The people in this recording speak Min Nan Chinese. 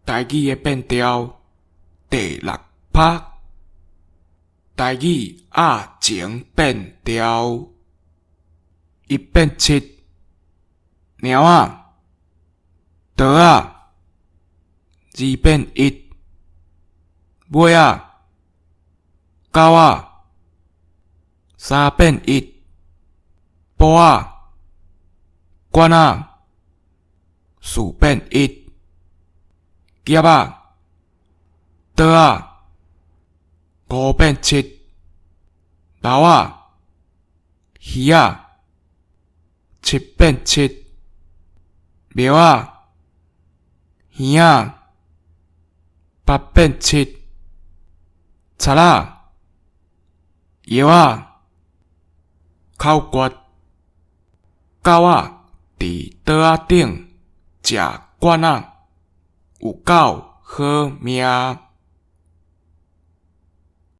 台語的變調第六拍，台語鴨情變調，一變七，貓仔，桌仔，二變一，尾仔，狗仔，三變一，埔仔，管仔，四變一，夾仔，桌仔，五變七，老仔，魚仔，七變七，廟仔，耳仔，八變七，賊仔，藥仔，口訣，狗仔佇桌仔頂食罐仔，有夠好命。